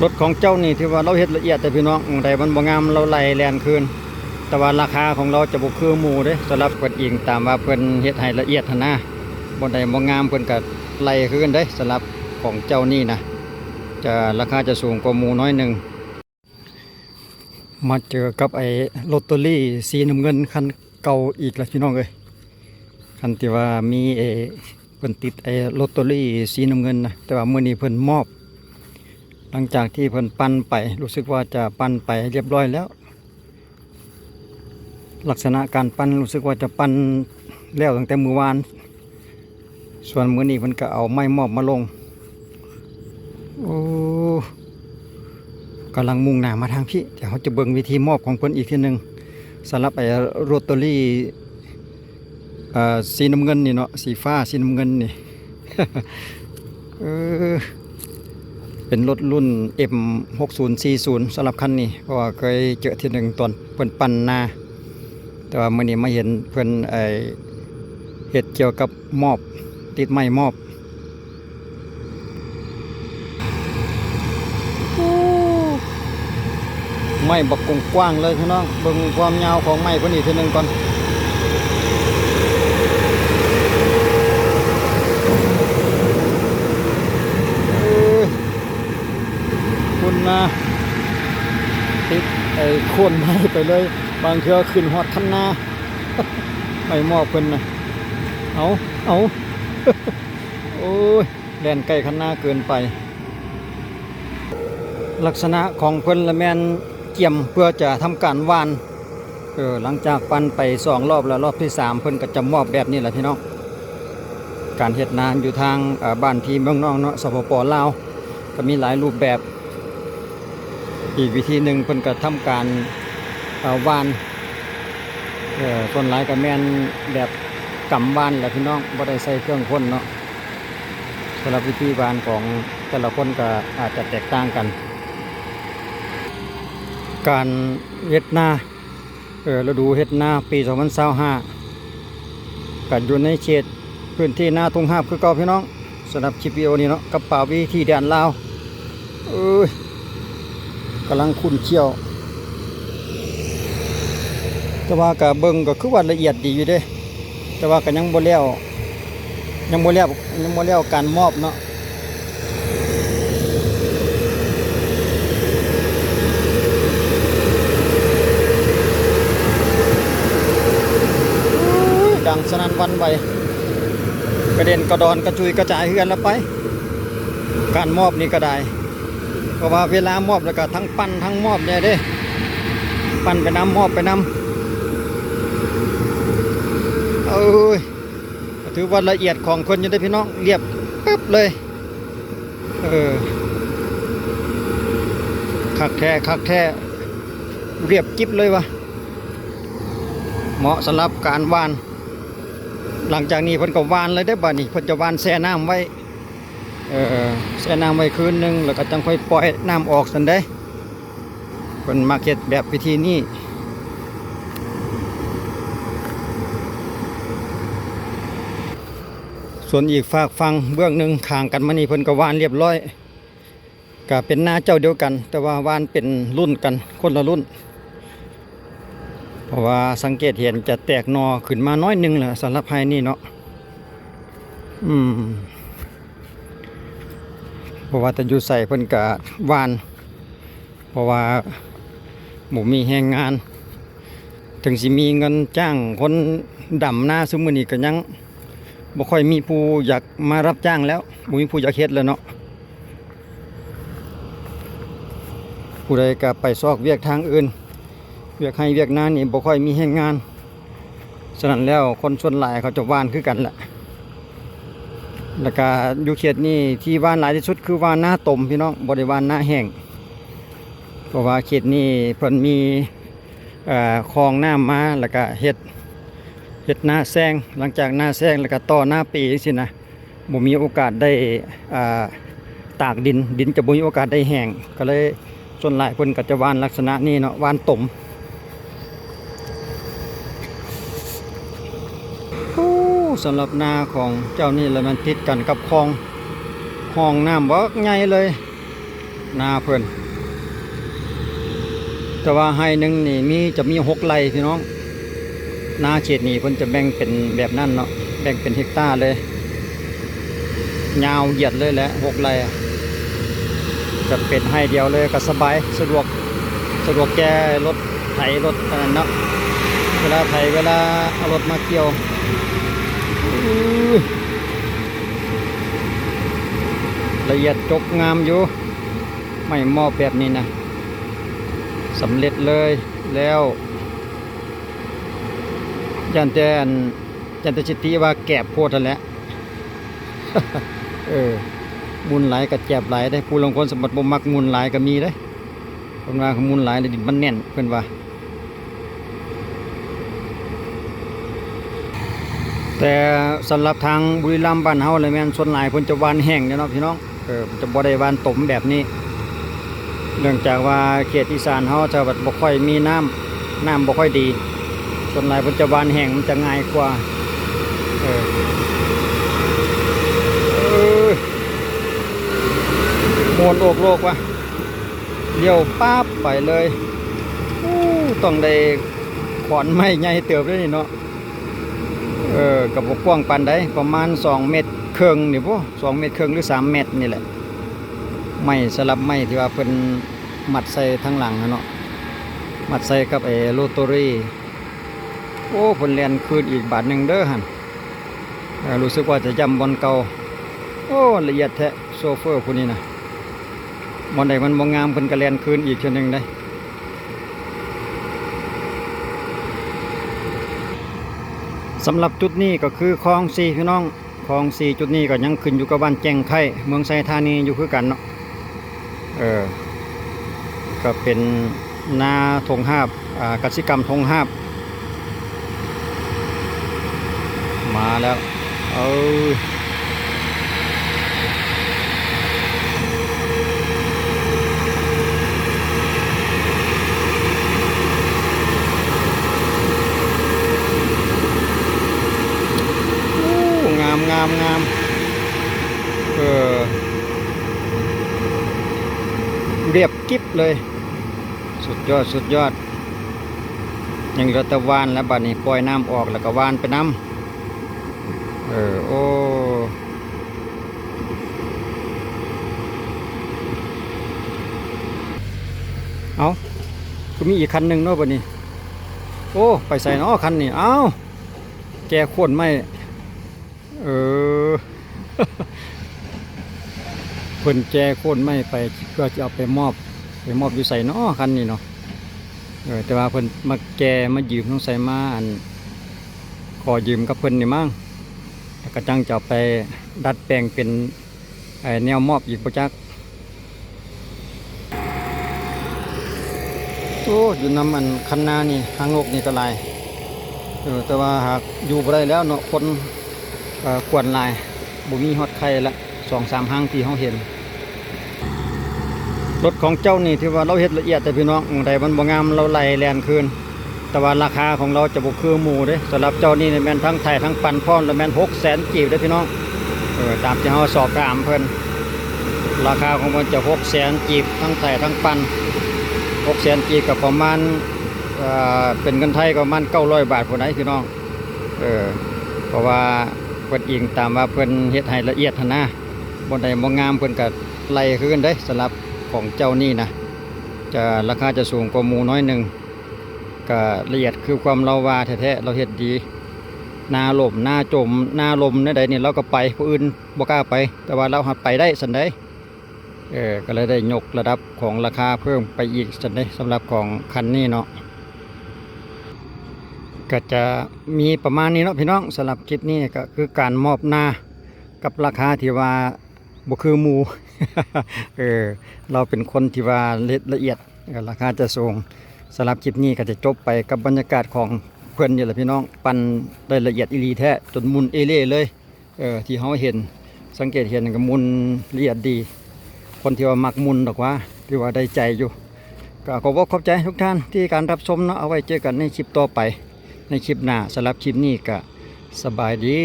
ລົດຂອງເຈົ້ານີ້ຖືວ່າລາວເຮັດລະອຽດເດ້ພີ່ນ້ອງ, ໝ່ອງໃດມັນບໍ່ງາມລາວໄລ່ແລ່ນຄືນ. ແຕ່ວ່າລາຄາຂອງລາວຈະບໍ່ຄືໝູ່ເດ້, ສຳລັບເພິ່ນອີງຕາມວ່າເພິ່ນເຮັດໃຫ້ລະອຽດຫັ້ນນາ. ບ່ອນໃດບໍ່ງາມເພິ່ນກໍໄລ່ຄືນເດ້, ສຳລັບຂອງເຈົ້ານີ້ນະ ຈະ ລາຄາຈະສູງກວ່າໝູ່ໜ້ອຍໜຶ່ງ. ມາເຈີກັບໄອ້ໂລດເຕີຣີສີນ້ຳເງິນຄັນເກົ່າອີກລະພີ່ນ້ອງເອີຍ. ຄັນທີ່ວ່າມີໄອ້ ເພິ່ນຕິດໄອ້ໂລດເຕີຣີສີນ້ຳເງິນນະ, ແຕ່ວ່າມື້ນີ້ເພິ່ນມອບ. ຫຼັງຈາກທີ່ເພິ່ນປັ່ນໄປ ຮູ້ສຶກວ່າຈະປັ່ນໄປຮຽບຮ້ອຍແລ້ວ. ລັກສະນະການປັ່ນ ຮູ້ສຶກວ່າຈະປັ່ນແລ້ວຕັ້ງແຕ່ມື້ວານ. ສ່ວນມື້ນີ້ເພິ່ນກໍເອົາໄມ້ມອບມາລົງ. ໂອ້ ກຳລັງມຸ່ງໜ້າມາທາງພີ້. ດຽວເຮົາຈະເບິ່ງວິທີມອບຂອງເພິ່ນອີກເທື່ອໜຶ່ງ. ສຳລັບໄອ້ໂລດເຕີຣີ ເອີ ສີນ້ຳເງິນນີ້ເນາະ, ສີຟ້າ ສີນ້ຳເງິນນີ້. ເອີ ເປັນລົດລຸ້ນເອັມຫົກສູນສີ່ສູນ ສຳລັບຄັນນີ້, ເພາະວ່າເຄີຍເຈີເທື່ອໜຶ່ງຕອນເພິ່ນປັ່ນນາ. ແຕ່ວ່າມື້ນີ້ມາເຫັນເພິ່ນ ໄອ້ ເຮັດກ່ຽວກັບມອບ, ຕິດໄມ້ມອບ. ໂອ້ ໄມ້ບັກກວ້າງໆເລີຍພີ່ນ້ອງ, ເບິ່ງຄວາມຍາວຂອງໄມ້ເພິ່ນອີກເທື່ອໜຶ່ງກ່ອນ. ເອີ ພຸ້ນນະ ຕິດໄອ້ໂຄນໄມ້ໄປເລີຍ, ບາງເທື່ອຂຶ້ນຮອດຄັນນາ. ໄມ້ມອບເພິ່ນນະ. ເອົາ ເອົາ ໂອ້ຍ ແລ່ນໃກ້ຄັນນາເກີນໄປ. ລັກສະນະຂອງເພິ່ນລະແມ່ນກຽມເພື່ອຈະທຳການຫວ່ານ. ເອີ ຫຼັງຈາກປັ່ນໄປສອງລອບແລ້ວ, ລອບທີສາມເພິ່ນກໍຈະມອບແບບນີ້ແຫຼະພີ່ນ້ອງ. ການເຮັດນາຢູ່ທາງ ເອີ ບ້ານພີ່ເມືອງນ້ອງເນາະ, ສປປ ລາວ ກໍມີຫຼາຍຮູບແບບ. ອີກວິທີໜຶ່ງເພິ່ນກໍທຳການ ເອີ ຫວ່ານ. ເອີ ສ່ວນຫຼາຍກໍແມ່ນແບບກຳຫວ່ານແຫຼະພີ່ນ້ອງ, ບໍ່ໄດ້ໃຊ້ເຄື່ອງຄົນເນາະ. ສຳລັບວິທີຫວ່ານຂອງແຕ່ລະຄົນກໍອາດຈະແຕກຕ່າງກັນ. ການເຮັດນາ ເອີ ລະດູເຮັດນາປີສອງພັນຊາວຫ້າ ກໍຢູ່ໃນເຂດພື້ນທີ່ນາທົ່ງຮາບຄືເກົ່າພີ່ນ້ອງ. ສຳລັບຄລິບວິດີໂອນີ້ເນາະ ກັບປາວິຖີແດນລາວ. ເອີຍ ກຳລັງຂຸ້ນຂ້ຽວ, ແຕ່ວ່າກະເບິ່ງກໍຄືວ່າລະອຽດດີຢູ່ເດ້, ແຕ່ວ່າກໍຍັງບໍ່ແລ້ວ, ຍັງບໍ່ແລ້ວ, ຍັງບໍ່ແລ້ວການມອບເນາະ. ໂອ້ຍ ດັງສະໜັ່ນຫວັ່ນໄຫວ, ກະເດັນກະດອນກະຈຸຍກະຈາຍເຮືອນລະໄປ. ການມອບນີ້ກໍໄດ້ ເພາະວ່າເວລາມອບແລ້ວກໍທັງປັ່ນທັງມອບແດ່ເດ້, ປັ່ນໄປນຳ ມອບໄປນຳ. ເອີຍ ກໍຖືວ່າລະອຽດຂອງເພິ່ນຢູ່ເດ້ພີ່ນ້ອງ, ລຽບປຶບເລີຍ. ເອີ ຄັກແທ້ ຄັກແທ້, ລຽບຈິບເລີຍວ່າ ເໝາະສຳລັບການຫວ່ານ. ຫຼັງຈາກນີ້ເພິ່ນກໍຫວ່ານເລີຍເດ້, ບາດນີ້ເພິ່ນຈະຫວ່ານແຊ່ນ້ຳໄວ້. ເອີ ແຊ່ນ້ຳໄວ້ຄືນໜຶ່ງ ແລ້ວກໍຈັ່ງຄ່ອຍປ່ອຍນ້ຳອອກຊັ້ນເດ້. ເພິ່ນມັກເຮັດແບບວິທີນີ້. ສ່ວນອີກຟາກຝັ່ງເບື້ອງໜຶ່ງຂ້າງກັນມານີ້ ເພິ່ນກໍຫວ່ານລຽບຮ້ອຍ, ກໍເປັນນາເຈົ້າດຽວກັນ ແຕ່ວ່າຫວ່ານເປັນລຸ້ນກັນ ຄົນລະລຸ້ນ. ເພາະວ່າສັງເກດເຫັນຈະແຕກໜໍ່ຂຶ້ນມາໜ້ອຍໜຶ່ງແລ້ວ ສຳລັບໄຮ່ນີ້ເນາະ. ອືມ ບໍ່ວ່າແຕ່ຢູ່ໃສເພິ່ນກະຫວ່ານ, ເພາະວ່າບໍ່ມີແຮງງານ. ເຖິງຊິມີເງິນຈ້າງຄົນດຳນາຊຸມມື້ນີ້ ກະຍັງບໍ່ຄ່ອຍມີຜູ້ຢາກມາຮັບຈ້າງແລ້ວ, ບໍ່ມີຜູ້ຢາກເຮັດແລ້ວເນາະ. ຜູ້ໃດກະໄປຊອກວຽກທາງອື່ນ, ວຽກໄຮ່ວຽກນານີ້ບໍ່ຄ່ອຍມີແຮງງານ. ສະນັ້ນແລ້ວຄົນສ່ວນຫຼາຍເຂົາຈະຫວ່ານຄືກັນແຫຼະ. ແລ້ວກະຢູ່ເຂດນີ້ທີ່ຫວ່ານຫຼາຍທີ່ສຸດຄືຫວ່ານນາຕົມພີ່ນ້ອງ, ບໍ່ໄດ້ຫວ່ານນາແຫ້ງ. ເພາະວ່າເຂດນີ້ເພິ່ນມີ ເອີ ຄອງນ້ຳມາ ແລ້ວກະເຮັດ ເຮັດນາແຊງ, ຫຼັງຈາກນາແຊງແລ້ວກະຕໍ່ນາປີຈັ່ງຊີ້ນະ. ບໍ່ມີໂອກາດໄດ້ ອ່າ ຕາກດິນ, ດິນຈະບໍ່ມີໂອກາດໄດ້ແຫ້ງ, ກໍເລີຍສ່ວນຫຼາຍເພິ່ນກໍຈະຫວ່ານລັກສະນະນີ້ເນາະ, ຫວ່ານຕົມ. ໂອ້ ສຳລັບນາຂອງເຈົ້ານີ້ລະແມ່ນຕິດກັນກັບຄອງ, ຮ່ອງນ້ຳບັກໃຫຍ່ເລີຍ. ນາເພິ່ນ ແຕ່ວ່າໄຮ່ໜຶ່ງນີ້ມີ ຈະມີຫົກໄຮ່ພີ່ນ້ອງ. ນາເຂດນີ້ເພິ່ນຈະແບ່ງເປັນແບບນັ້ນເນາະ ແບ່ງເປັນເຮັກຕາເລີຍ ຍາວຢຽດເລີຍແຫຼະ ຫົກໄຮ່ ກະເປັນໄຮ່ດຽວເລີຍ ກະສະບາຍ ສະດວກ ສະດວກແກ່ລົດໄຖ ລົດອັນນັ້ນເນາະ ເວລາໄຖ ເວລາເອົາລົດມາກ່ຽວ. ອື ລະອຽດຈົບງາມຢູ່ ໄມ້ມອບແບບນີ້ນະ ສຳເລັດເລີຍແລ້ວ. ຢ້ານແຕ່ອັນ ຢ້ານແຕ່ຊິຕິວ່າແກບໂພດຫັ້ນແຫຼະ. ເອີ ໝຸ່ນຫຼາຍກະແຈບຫຼາຍເດ້ ຜູ້ລາງຄົນສຳລັບບໍ່ມັກໝຸ່ນຫຼາຍກະມີເດ້ ເພິ່ນວ່າໝຸ່ນຫຼາຍແລ້ວດິນມັນແໜ້ນ ເພິ່ນວ່າ. ແຕ່ສຳລັບທາງບຸຣີລຳບ້ານເຮົາລະແມ່ນ ສ່ວນຫຼາຍເພິ່ນຈະຫວ່ານແຫ້ງເດ້ເນາະພີ່ນ້ອງ. ເອີ ຈະບໍ່ໄດ້ຫວ່ານຕົມແບບນີ້ ເນື່ອງຈາກວ່າເຂດອີສານເຮົາຈະແບບບໍ່ຄ່ອຍມີນ້ຳ ນ້ຳບໍ່ຄ່ອຍດີ ສ່ວນຫຼາຍເພິ່ນຈະຫວ່ານແຫ້ງ ມັນຈະງ່າຍກວ່າ. ເອີ ເອີ ມ່ວນໂອກໂລກວະ ລ້ຽວປາບໄປເລີຍ. ໂອ້ ຕ້ອງໄດ້ຂອນໄມ້ໃຫຍ່ເຕີບເດ້ນີ້ເນາະ. ເອີ ກະບໍ່ກວ້າງປານໃດ ປະມານສອງແມັດເຄິ່ງນີ້ບໍ ສອງແມັດເຄິ່ງ ຫຼື ສາມແມັດນີ້ແຫຼະ ໄມ້ ສະຫຼັບໄມ້ທີ່ວ່າເພິ່ນມັດໃສ່ທາງຫຼັງຫັ້ນເນາະ ມັດໃສ່ກັບໄອ້ໂຣໂຕຣີ. ໂອ້ ເພິ່ນແລ່ນຄືນອີກບາດໜຶ່ງເດີຫັ້ນ. ເອີ ຮູ້ສຶກວ່າຈະຢ້ຳບ່ອນເກົ່າ. ໂອ້ ລະອຽດແທ້ ໂຊເຟີຜູ້ນີ້ນະ ບ່ອນໃດມັນບໍ່ງາມເພິ່ນກະແລ່ນຄືນອີກເທື່ອໜຶ່ງເດ້. ສຳລັບຈຸດນີ້ກະຄືຄອງສີ່ພີ່ນ້ອງ ຄອງສີ່ຈຸດນີ້ກະຍັງຂຶ້ນຢູ່ກັບບ້ານແຈ້ງໄຄ ເມືອງໄຊທານີຢູ່ຄືກັນເນາະ. ເອີ ກະເປັນນາທົ່ງຮາບ ອາ ກະສິກຳທົ່ງຮາບ ມາແລ້ວ. ເອີ ໂອ້ ງາມ ງາມ ງາມ ເອີ ລຽບກິບເລີຍ ສຸດຍອດ ສຸດຍອດ. ຍັງເຫຼືອແຕ່ຫວ່ານແລ້ວ ບາດນີ້ປ່ອຍນ້ຳອອກແລ້ວກະຫວ່ານໄປນຳ. ເອີ ໂອ້ ເອົ້າ ຄືມີອີກຄັນໜຶ່ງເນາະບາດນີ້. ໂອ້ ໄປໃສເນາະຄັນນີ້? ເອົ້າ ແກ່ໂຄ່ນໄມ້ ເອີ ເພິ່ນແກ່ໂຄ່ນໄມ້ໄປ ເພື່ອຈະເອົາໄປມອບ ໄປມອບຢູ່ໃສເນາະຄັນນີ້ເນາະ. ເອີ ແຕ່ວ່າເພິ່ນມາແກ່ມາຢືມ ສົງໄສມາ ອັນ ຂໍຢືມກັບເພິ່ນນີ້ມັ້ງ ແລ້ວກະຈັ່ງຈະເອົາໄປດັດແປງເປັນ ໄອ້ແນວມອບອີກບໍ່ຈັກ. ໂອ້ ຢູ່ນຳອັນຄັນນານີ້ ຫາງນົກນີ້ກະຫຼາຍ ເອີ ແຕ່ວ່າຫາກຢູ່ບໍ່ໄດ້ແລ້ວເນາະ ຄົນ ເອີ ກວນຫຼາຍ ບໍ່ມີຮອດໄຂ່ລະ ສອງສາມຫາງທີ່ເຮົາເຫັນ. ລົດຂອງເຈົ້ານີ້ຖືວ່າລາວເຮັດລະອຽດເດ້ພີ່ນ້ອງ ໝ່ອງໃດມັນບໍ່ງາມລາວໄລ່ແລ່ນຄືນ. ແຕ່ວ່າລາຄາຂອງລາວຈະບໍ່ຄືໝູ່ເດ້ ສຳລັບເຈົ້ານີ້ແມ່ນທັງໄຖທັງປັ່ນພ້ອມ ລະແມ່ນຫົກແສນກີບເດ້ພີ່ນ້ອງ. ເອີ ຕາມທີ່ເຮົາສອບຖາມເພິ່ນ ລາຄາຂອງເພິ່ນຈະຫົກແສນກີບ ທັງໄຖທັງປັ່ນ ຫົກແສນກີບກະປະມານ ເອີ ເປັນເງິນໄທກະປະມານເກົ້າຮ້ອຍບາດພຸ້ນໃດ໋ພີ່ນ້ອງ. ເອີ ເພາະວ່າເພິ່ນອີງຕາມວ່າເພິ່ນເຮັດໃຫ້ລະອຽດຫັ້ນນາ ບ່ອນໃດບໍ່ງາມເພິ່ນກະໄລ່ຄືນເດ້. ສຳລັບຂອງເຈົ້ານີ້ນະ ຈະ ລາຄາຈະສູງກວ່າໝູ່ໜ້ອຍໜຶ່ງ ກະລະອຽດຄືຄວາມລາວວ່າແທ້ໆ ລາວເຮັດດີ. ນາລົມ ນາຈົມ ນາລົມແນວໃດນີ້ລາວກະໄປ ຜູ້ອື່ນບໍ່ກ້າໄປ ແຕ່ວ່າລາວຫາກໄປໄດ້ຊັ້ນໃດ. ເອີ ກະເລີຍໄດ້ຍົກລະດັບຂອງລາຄາເພີ່ມໄປອີກຊັ້ນເດ ສຳລັບຂອງຄັນນີ້ເນາະ. ກະຈະມີປະມານນີ້ເນາະພີ່ນ້ອງ ສຳລັບຄລິບນີ້ກະຄືການມອບນາ ກັບລາຄາທີ່ວ່າ ບໍ່ຄືໝູ່ ເອີ ລາວເປັນຄົນທີ່ວ່າລະອຽດ ລາຄາຈະສູງ. ສຳລັບຄລິບນີ້ກະຈະຈົບໄປກັບບັນຍາກາດຂອງເພິ່ນນີ້ແຫຼະພີ່ນ້ອງ ປັ່ນໄດ້ລະອຽດອີ່ຫຼີແທ້ ຈົນໝຸ່ນເອເລ່ເລີຍ. ເອີ ທີ່ເຮົາເຫັນ ສັງເກດເຫັນກະໝຸ່ນລະອຽດດີ. ຄົນທີ່ວ່າມັກໝຸ່ນດອກວ່າ ຖືວ່າໄດ້ໃຈຢູ່. ກະຂໍບອກຂອບໃຈທຸກທ່ານທີ່ການຮັບຊົມເນາະ ເອົາໄວ້ເຈີກັນໃນຄລິບຕໍ່ໄປ ໃນຄລິບໜ້າ. ສຳລັບຄລິບນີ້ກະສະບາຍດີ.